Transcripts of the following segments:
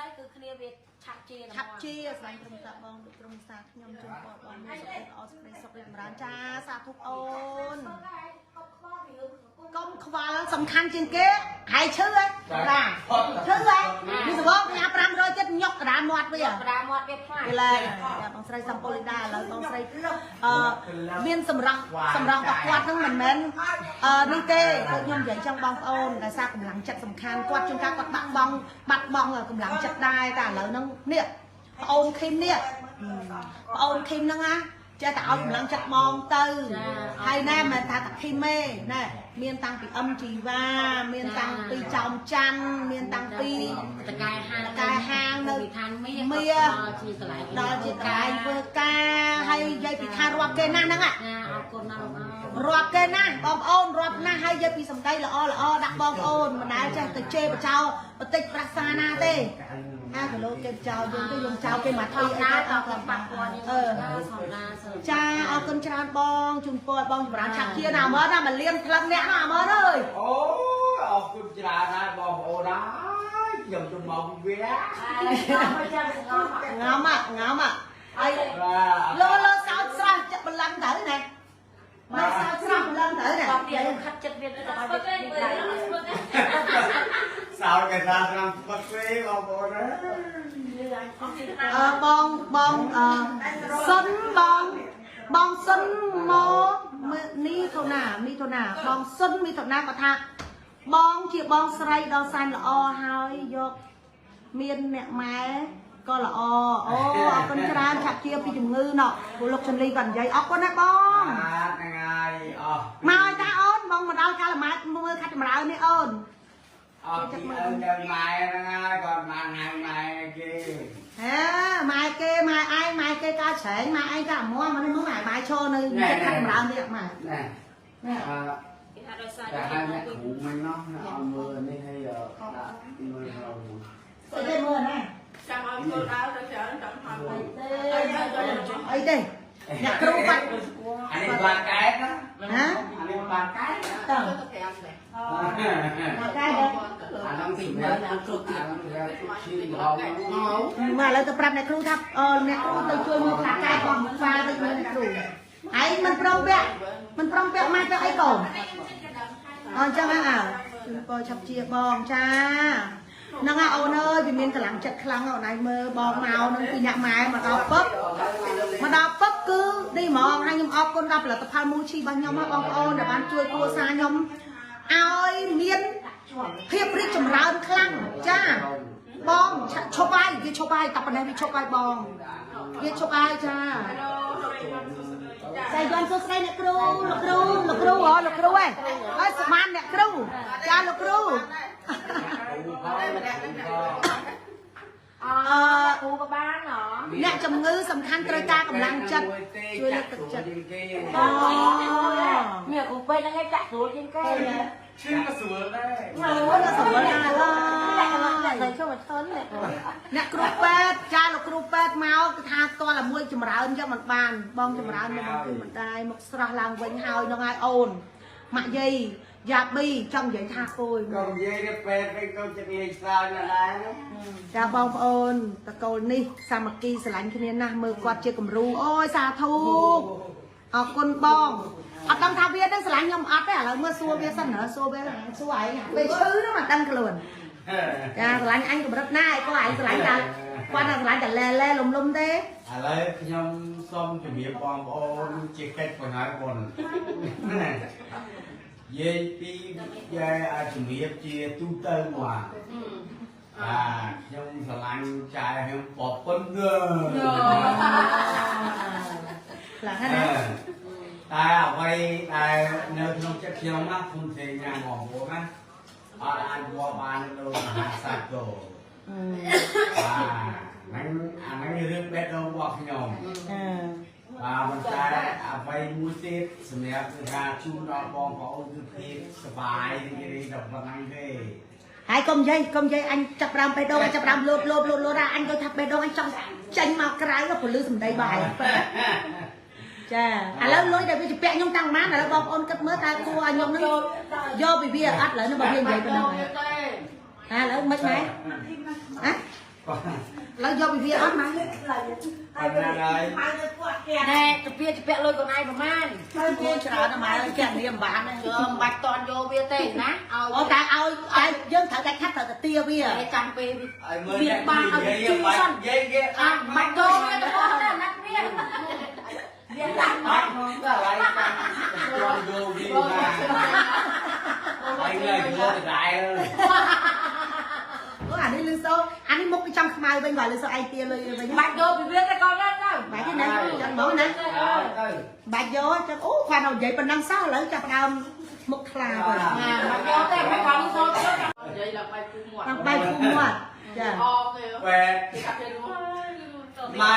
សេសគឺគ្នាវាឆាប់ជា ឆាប់ជាស្រឡាញ់ក្រុមតាបងដូចក្រុមសាខ្ញុំជូនពរបងមានសុខភាពល្អសេចក្តីសុខរីកចម្រើនចាសាធុអូន កុំខ្វល់សំខាន់ជាងគេហើយឈឺហ៎តាឈឺហ៎នេះសវងញ៉ា500ទៀតញុកកដាមាត់វា ក្តារមាត់វាផ្លាស់ វាលែងចាបងស្រីសំពលីដាឥឡូវបងស្រីអឺមានសម្រស់សម្រស់របស់គាត់ហ្នឹងមិនមែនអឺនេះទេដូចខ្ញុំនិយាយចឹងបងប្អូនដោយសារកម្លាំងចិត្តសំខាន់គាត់ជួនកាលគាត់បាក់បង់បាត់បង់កម្លាំងចិត្តដែរតែឥឡូវហ្នឹងនេះប្អូនឃីមនេះប្អូនឃីមហ្នឹងណាចេះតែឲ្យកម្លាំងចិត្តបងទៅហើយណែមិនថាតាឃីមទេណែមានតាំងពីអឹមជីវ៉ាមានតាំងពីចោមច័ន្ទមានតាំងពី តកែហាង តកែហាងនៅ ឋានមាស មា ដល់ជាកន្លែង ដល់ជាកន្លែងធ្វើការហើយនិយាយពីថារាប់គេណាស់ហ្នឹង ចាអរគុណណាស់លោកអើយ រាប់គេណាស់បងប្អូនរាប់ណាស់ហើយនិយាយពីសម្ដីល្អល្អដាក់បងប្អូនមិនដែលចេះទៅជេរបចោបន្តិចប្រាសាណាទេអាគីឡូគេបចោយើងទៅយើងចោគេមក ធ ធ្វើ ម្មតា អីទៅ តើប៉ះពាល់យើង អឺ ធម្មតាសើ ចាអរគុណច្រើនបងជូនពរបងចម្រើនឆាប់ជាណាមើលណាមកលៀនផ្លឹងអ្នកណាមើលអើយ អូអរគុណច្រើនណាស់បងប្អូនហើយខ្ញុំទៅមកពីវា មកចាំសងំ ងំងំហើយ បាទ លោលោសោចស្រស់ចិត្តបន្លឹងទៅណាមកសោចស្រស់បន្លឹងទៅណា បងទៀតខិតចិត្តវាទៅឲ្យវាពីដៃ សោកគេថាឆ្នាំស្ពឹកទេបងប្អូនណា អឺបងបងអឺសុនបងបងសុនមកនេះថូណាមីថូណាបងសុនមីថូណាគាត់ថាបងជាបងស្រីដ៏សែនល្អហើយយកមានអ្នកម៉ែក៏ល្អអូអរគុណច្រើនឆាប់ជាពីជំងឺណោះព្រោះលោកចន្ទលីគាត់និយាយអរគុណណាបង បាទហ្នឹងហើយអស់ មកឲ្យតាអូនបងមកដល់កាលម៉ែមើលខាត់ចម្រើននេះអូន អស់ពីឪនៅម៉ែហ្នឹងហើយគាត់បានហៅម៉ែគេ ហេម៉ែគេម៉ែឯងម៉ែគេកាច្រែងម៉ែឯងកាមួមកនេះមកម៉ែម៉ែឈរនៅខាត់ចម្រើននេះម៉ែ ណែ ណែ អឺ គេថាដោយសារ តែហៅអ្នកគ្រូមិញណោះឲ្យមើលនេះឲ្យដាក់មើលក្នុង ស្អីទេមើលណា ចាំឲ្យចូលដល់ទៅច្រើនចាំហត់ ទេអីទេអ្នកគ្រូបាត់ អានេះបានកែតណា ហ៎ អានេះបានកែត តើ ទៅ5ដែរ មកកែដល់ អានោះទីមើលអានោះឈីហោ មកឥឡូវទៅប្រាប់អ្នកគ្រូថាអឺអ្នកគ្រូទៅជួយមើលផ្លាកែរបស់ហ្វាទៅមើលអ្នកគ្រូឯងមិនព្រមពាក់មិនព្រមពាក់ម៉ែពាក់អីកូនអញ្ចឹងហ៎អើជូនពរឆាប់ជាបងចាហ្នឹងហ่ะអូនអើយវាមានកម្លាំងចិត្តខ្លាំងអូនឯងមើលបងមកនឹងពីអ្នកម៉ែមកដល់ពឹបមកដល់ពឹបគឺនេះហ្មងហើយខ្ញុំអរគុណដល់ផលិតផលមូឈីរបស់ខ្ញុំហ៎បងប្អូនដែលបានជួយគ្រួសារខ្ញុំឲ្យមានភាពរីកចម្រើនខ្លាំងចាបងឈប់ហើយវាឈប់ហើយតែប៉ុណ្ណេះវាឈប់ហើយបងវាឈប់ហើយចាស្អីយន់សួស្ដីអ្នកគ្រូលោកគ្រូលោកគ្រូហ៎លោកគ្រូហ៎ហើយស្មានអ្នកគ្រូចាលោកគ្រូ អគ្រូក៏បានហ៎ អ្នកជំងឺសំខាន់ត្រូវការកម្លាំងចិត្តជួយលើកទឹកចិត្ត គេ អូ មានគ្រូពេទ្យហ្នឹងឯងចាក់ស្រួលជាងគេ ឈឺក៏ស្រួលដែរ អូនស្រួលណាស់ឡើយ តែចូលមកឈិនអ្នកគ្រូ អ្នកគ្រូពេទ្យចាលោកគ្រូពេទ្យមកគឺថាតលមួយចម្រើនចឹងមិនបានបងចម្រើនមកបងគឺមិនដែរមកស្រស់ឡើងវិញហើយនឹងហើយអូនម៉ាក់យាយយ៉ាប៊ីចង់និយាយថាគួយក ុំនិយាយទៅពេទ្យវិញកុំចិត្តលេងសើចណាស់ដែរ ចាបងប្អូនតកូលនេះសាមគ្គីស្រឡាញ់គ្នាណាស់មើលគាត់ជាគំរូអូយសាធុអរគុណបងអត់ដឹងថាវានឹងស្រឡាញ់ខ្ញុំអត់ទេឥឡូវមើលសួរវាសិនសួរវាសួរឯងពេលឈឺហ្នឹងមិនដឹងខ្លួនចាស្រឡាញ់អញកម្រិតណាឯងក៏ឯងស្រឡាញ់តែគាត់តែស្រឡាញ់តែលែលែលំលំទេ ឥឡូវខ្ញុំសូមជម្រាបបងប្អូនជាកិច្ចបង្ហើយបុណ្យនិយាយពីយាយឲ្យជម្រាបជាទូទៅមកបាទខ្ញុំស្រឡាញ់ចាយខ្ញុំប្រពន្ធ ខ្លាំងណាស់ណា តែអ្វីដែលនៅក្នុងចិត្តខ្ញុំណាគុំទេញ៉ាំបងប្អូនណាអត់អាចវល់បានដោយមហាសាគរបាទហ្នឹងអាហ្នឹងរឿងបេះដូងរបស់ខ្ញុំ អឺ បាទប៉ុន្តែអ្វីមួយទៀតសម្រាប់គឺថាជូនដល់បងប្អូនគឺភាពសប្បាយរីករាយដល់ប៉ុណ្ណឹងទេ ហើយកុំនិយាយកុំនិយាយអញចាប់ដើមបេះដូងអញចាប់ដើមលោតលោតលោតលោតអញគាត់ថាបេះដូងអញចង់ចេញមកក្រៅពលឺសំដីបាយចាឥឡូវលុយដែលវាជពាក់ខ្ញុំតាំងម៉ានឥឡូវបងប្អូនគិតមើលតើគួរឲ្យខ្ញុំនឹងយកពីវាអត់ឥឡូវនឹងបើវានិយាយប៉ុណ្ណឹងហើយឥឡូវមិនម៉ែហ៎ ឡើយយកពីវាអត់ម៉ែ ប៉ុណ្ណាហើយ ណែទៅពៀជពាក់លុយកូនឯងប្រហែល ហើយគេច្រើនណាស់ម៉ែគេអានេះមិនបានទេ យើងមិនបាច់តន់យកវាទេណាឲ្យ អូតែឲ្យតែយើងត្រូវតែខាត់ត្រូវតែទាវា តែចាំពេល ឲ្យមើល វាបានឲ្យ និយាយ ជឿសិន និយាយគេ អត់បាច់យកវាទៅអស់ទេណាត់វាវាដាក់ បាច់មកដល់ហើយតាមយកវាមកហើយលើយកទៅដែរ អូអានេះលឺសូអានេះមុខគេចង់ខ្មៅវិញបើលឺសូឯងទាលុយវិញ បាច់យកពីវាទេកូនណាទៅ បាច់ទេណាចឹងហ្មងណា ទៅ បាច់យកចឹងអូគាត់នៅនិយាយប៉ុណ្ណឹងសោះឥឡូវចាប់ដើមមុខខ្លាវិញ ណាបាច់យកទេបាច់គាត់សោទៅ និយាយឡើងបាយគូមាត់ តាមបែកភូមិមាត់ចា អគេ បែ គេកាប់គេនោះ ម៉ែ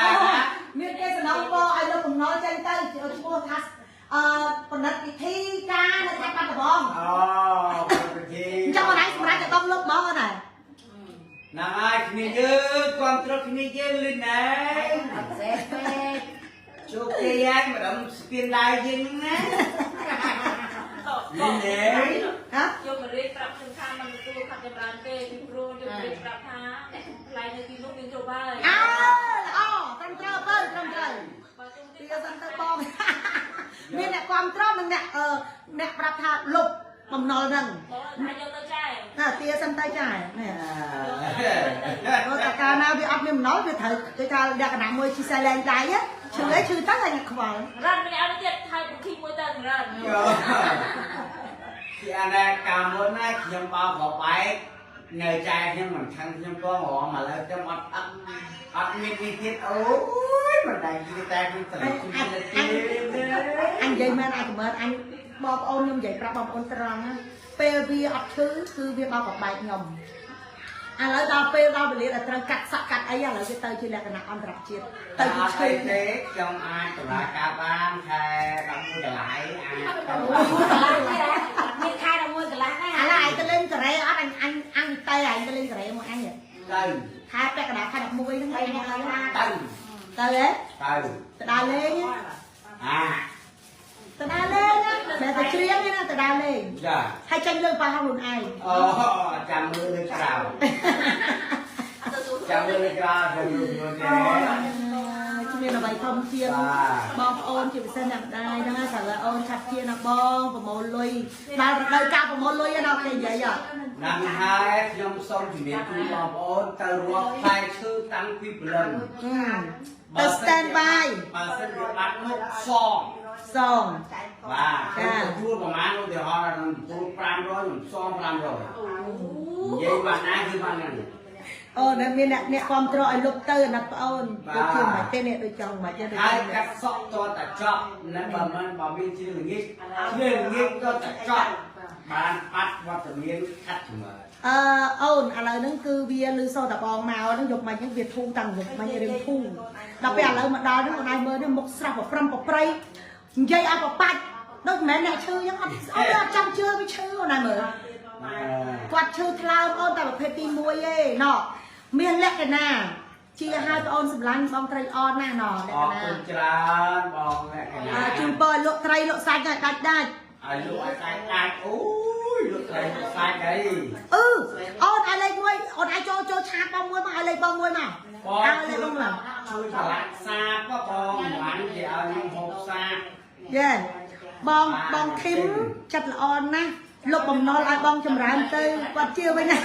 មានគេសំណងពរឲ្យលោកបំណុលចេញទៅឈ្មោះថាអឺបណ្ឌិតពិធីការនៅខេត្តបាត់ដំបង អូពិធី អញ្ចឹងអនឯងសម្រាប់តែដងលុបហ្មងអនឯង ណាហើយគ្នាយើងគ្រប់គ្រងគ្នាយើងលឿនណា អត់សេះពេក ជួបគេយ៉ាងម្ដងស្ពានដៃយើងណាលឿនទេ ហ៎ យកមករៀបប្រាប់ខ្ញុំថាมันទទួលខាត់ចម្រើនទេពីព្រោះយកមករៀបប្រាប់ថាអ្នកថ្លៃនៅទីនោះមានគ្រប់ហើយ អើល្អត្រឹមត្រូវបើត្រឹមត្រូវ បើទុំទី ពីសិនទៅបងមានអ្នកគ្រប់គ្រងនិងអ្នកអឺអ្នកប្រាប់ថាលុបបំណុលហ្នឹង បងថាយកទៅចែ ណាទាសិនទៅចានេះព្រោះតែកាលណាវាអត់មានបំណុលវាត្រូវគេថាលក្ខណៈមួយជីសែលែងដៃឈឺឯងឈឺទៅហើយខ្វល់ រ៉ាន់ម្នាក់ឲ្យទៀតថៃបុគីមួយទៅរ៉ាន់ ជាអាណាកាលមុនណាខ្ញុំបោកបបែកនៅចែខ្ញុំមិនខឹងខ្ញុំក៏រងឥឡូវខ្ញុំអត់អត់អត់មាននេះទៀតអូយមិនដែរគឺតែខ្ញុំត្រូវខ្ញុំទៅទៀត អញនិយាយមែនអាចមើលអញបងប្អូនខ្ញុំនិយាយប្រាប់បងប្អូនត្រង់ណាពេលវាអត់ឈឺគឺវាបោកបបែកខ្ញុំឥឡូវដល់ពេលដល់វេលាដែលត្រូវកាត់សក់កាត់អីឥឡូវវាទៅជាលក្ខណៈអន្តរជាតិទៅ ទៅ ជាឈឺ ឈើទេខ្ញុំអាចតុលាការបានខែ11ដុល្លារអាចទៅ មានខែ11កន្លះណា ឥឡូវឯងទៅលេងកូរ៉េអត់អញអញអញទៅឯងទៅលេងកូរ៉េមកអញ ទៅ ខែពាក់កណ្ដាលខែ11ហ្នឹងឯងមកហើយ ទៅ ទៅហ៎ ទៅ ទៅដើរលេង អា ទៅដើរលេងណាមិនទៅច្រៀងទេណាទៅដើរលេង ចា ហើយចេញលើប៉ះខ្លួនឯង អូចាំមើលលើក្រៅចាំមើលលើក្រៅខ្ញុំមើលទេ គ្មានអ្វីធំជាងបងប្អូនជាពិសេសអ្នកម្ដាយហ្នឹងត្រូវឲ្យអូនឆាប់ជាណាបងប្រមូលលុយដល់រដូវកាលប្រមូលលុយណាគេនិយាយអត់ ណាំហើយខ្ញុំសូមជំរាបជូនបងប្អូនទៅរាប់ផ្លែឈើតាំងពីព្រលឹម ទៅ stand by បើសិនជាបាត់នោះសង សង បាទខ្ញុំទទួលប្រហែលឧទាហរណ៍ខ្ញុំទទួល500ខ្ញុំសង500និយាយបានណាគឺបានហ្នឹង អូនមានអ្នកអ្នកគ្រប់គ្រងឲ្យលុបទៅអាណិតប្អូនដូចជាមិនទេអ្នកដូចចង់មិនទេដូច ហើយកាត់សក់តតែចប់ណាបើមិនបើមានជាល្ងាចជាល្ងាចតតែចប់បានបាត់វត្តមានខាត់ចម្រើន អឺអូនឥឡូវហ្នឹងគឺវាលឺសូរតបងមកហ្នឹងយប់មិញហ្នឹងវាធូរតាំងយប់មិញរៀងធូរដល់ពេលឥឡូវមកដល់ហ្នឹងអូនឯងមើលនេះមុខស្រស់ប្រព្រំប្រព្រៃនិយាយឲ្យប្របាច់ដូចមិនមែនអ្នកឈឺអញ្ចឹងអត់អត់ចង់ជឿវាឈឺអូនឯងមើលគាត់ឈឺថ្លើមអូនតែប្រភេទទី1ឯណោះមានលក្ខណៈជាឲ្យបងអូនសម្លាញ់បងត្រីអនណាណោះល អរ ក្ខណៈ គុណច្រើនបងអ្នកកញ្ញា ជូនពរលក់ត្រីលក់សាច់ឲ្យដាច់ដាច់ ឲ្យលក់ឲ្យសាច់ដាច់អូយលក់ត្រីលក់សាច់អី អឺអូនឲ្យលេខមួយអូនឲ្យចូលចូលឆាតបងមួយមកឲ្យលេខបងមួយមក បង ឲ្យលេខបងមក ជួយឆ្លាក់សាបបងមិនបានគេឲ្យខ្ញុំហូបសាប យេបងបងធីមចិត្តល្អណាស់លុបបំណុលឲ្យបងចម្រើនទៅគាត់ជឿវិញណា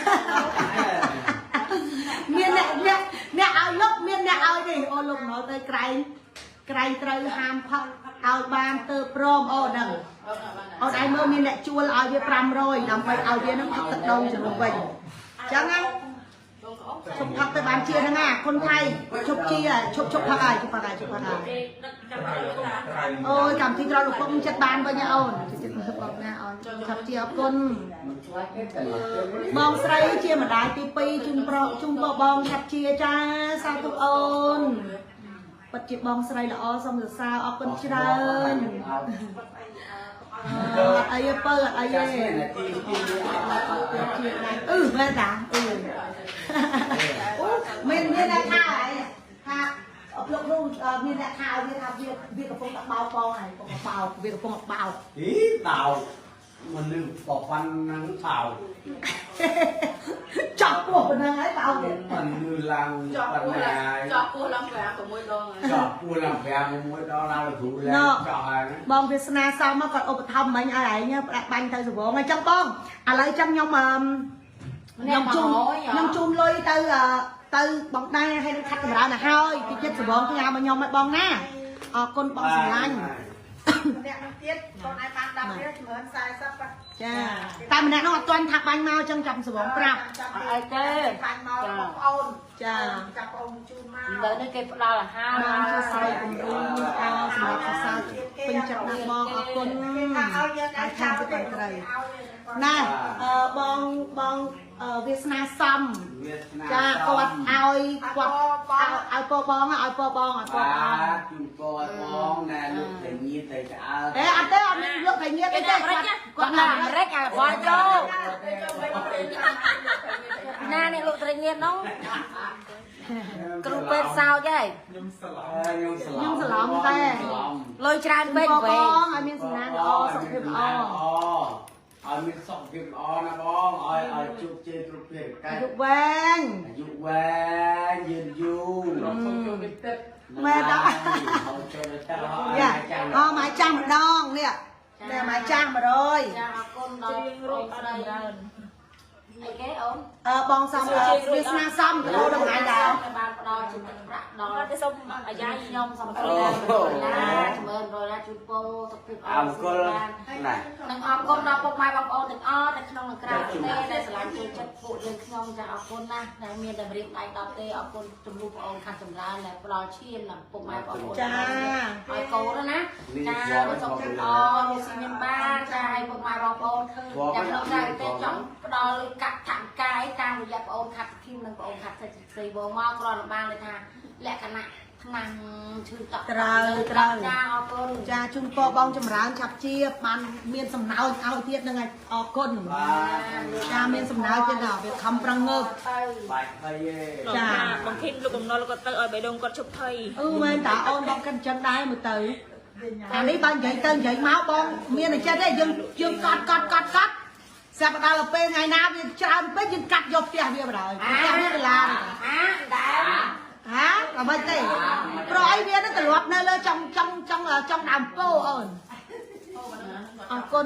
មានអ្នកអ្នកអ្នកឲ្យលុបមានអ្នកឲ្យនេះអូលុបបំណុលទៅក្រែងក្រែងត្រូវហាមផឹកឲ្យបានទៅព្រមអូហ្នឹងអូនឯងមើលមានអ្នកជួលឲ្យវា500ដើម្បីឲ្យវានឹងផឹកទឹកដងជំនួសវិញអញ្ចឹងណាឈប់ផឹកទៅបានជាហ្នឹងណាគុណថៃឈប់ជាឈប់ឈប់ផឹកហើយឈប់ផឹកហើយឈប់ផឹកហើយ គេដឹកចាំទៅថា អូយកម្មវិធីក្រលោកពុកចិត្តបានវិញអូនចិត្តបងណាអូនឆាប់ជាអរគុណបងស្រីជាម្ដាយទី2ជូនប្រជូនពរបងឆាប់ជាចាសាធុអូនពិតជាបងស្រីល្អសូមសរសើរអរគុណច្រើនអត់អីទេពៅអត់អី ចា ទេ ស់នាទីទី ជាដែរអឺមែនតាអឺអូមានមានអ្នកថាអីថាអប្លុកនោះមានអ្នកថាឲ្យវាថាវាវាកំពុងតែបោកបងហើយកំពុងតែបោកវាកំពុងតែបោក អីបោកមនុស្សប្រព័ន្ធហ្នឹងបោក ច ចោះពោះប៉ុណ្ណឹងហើយបង មិនលឺឡើងប៉ុណ្ណា ចោះពោះឡើង5 6ដង ចោះពោះឡើង5 6ដងឡើងគ្រូឡើងចោះហើយ បងវាសនាសមមកគាត់ឧបត្ថម្ភមិញឲ្យឯងបាញ់ទៅសវងអញ្ចឹងបងឥឡូវចឹងខ្ញុំជូនលុយទៅទៅបងដែរហើយនឹងខាត់ចម្រើនទៅហើយពីចិត្តសវងផ្ញើមកខ្ញុំឲ្យបងណាអរគុណបងស្រឡាញ់ ម្នាក់នោះទៀតកូនឯងបាន10រៀលចម្រើន40 ចាតែម្នាក់នោះអត់ទាន់ថាបាញ់មកអញ្ចឹងចាំសវងប្រាប់ អត់អីទេ បាញ់មកបងប្អូន ចា ចាប់បងជូនមក ឥឡូវនេះគេផ្ដល់អាហារ បងជួយស្រីគំរូអសម្រាប់សរសើរពេញចិត្តណាស់បងអរគុណ គេថាឲ្យយើង ឲ្យ ឲ្យឆា ខាងទៅ វទៅ ត្រីណែបងបងវាសនាសំ វាសនា ចាគាត់ឲ្យគាត់ឲ្យពបងឲ្យពបងឲ្យពបង បាទជូនពរឲ្យបងណែលោកតែញៀតតែឆ្អើ អេអត់ទេអត់មានលោកតែញៀតទេគាត់ គាត់នៅអាមេរិកអាបល់ចូលណានេះលោកត្រីញៀតនោះគ្រូពេទ្យសោចហើយ ខ្ញុំស្ឡំ ខ្ញុំស្ឡំតែ លុយច្រើនពេក ព វិញ បងឲ្យមានសំណាងល្អសុខភាពល្អ ឲ្យមានសុខភាពល្អណាបងឲ្យឲ្យជោគជ័យគ្រប់ភារកិច្ច អាយុវែង អាយុវែងយឺនយូរ មែនដល់ ចូលទៅ យ៉ាអម៉ែចាស់ម្ដងនេះតែម៉ែចាស់100 ចាអរគុណដល់បងស្រីអីគេអូន បងសំវាសនាសំទៅដល់ថ្ងៃដែរ បានផ្ដល់ជាទឹកប្រាក់ដល់ គាត់ទៅសុំអាយ៉ា ខ្ញុំសំខាន់ណាចម្រើនរយណាជូនពរសុខភាព អរគុណណា និងអរគុណដល់ពុកម៉ែបងប្អូនទាំងអស់នៅក្នុងនិងក្រៅប្រទេសដែលស្រឡាញ់ចូលចិត្តពួកយើងខ្ញុំចាអរគុណណាស់ដែលមានតែរៀបដៃដល់ទេអរគុណជំនួសបងអូនខាងចម្រើនដែលផ្ដល់ឈាមដល់ពុកម៉ែបងប្អូន ចា ឲ្យកូនណាចាសុខភាពល្អរស់ស៊ីមានបានចាឲ្យពុកម៉ែបងប្អូនចាំក្នុងក្រៅប្រទេសចង់ផ្ដល់លុយកាក់ថវិកាឲ្យតាមរយៈបងអូនខាត់ធីមនិងបងអូនខាត់សេចក្ដីបងមកគ្រាន់តែបានថាលក្ខណៈថ្នាំឈឺតក់ ត្រូវ ចាអរគុណ ចាជូនពរបងចម្រើនឆាប់ជាបានមានសំណោចឲ្យទៀតនឹងឲ្យអរគុណ បាទ ចាមានសំណោចទៀតដល់វាខំប្រឹងងើប ទៅ បាច់ភ័យទេ ចា បងធីមលោកបំណុលគាត់ទៅឲ្យបេះដូងគាត់ឈប់ភ័យ អឺមែនតាអូនបងគិតចឹងដែរមើលទៅអានេះបើនិយាយទៅនិយាយមកបងមានតែចិត្តទេយើងកត់កត់កត់កត់ស្រាប់ដល់ពេលថ្ងៃណាវាច្រើនពេកយើងកាត់យកផ្ទះវាបណ្ដោយផ្ទះវាដុល្លារ អាដែរ ហាអ្វីទេព្រោះអីវានឹងត្រឡប់នៅលើចង់ចង់ចង់ចង់ដើមពោអូនអរគុណ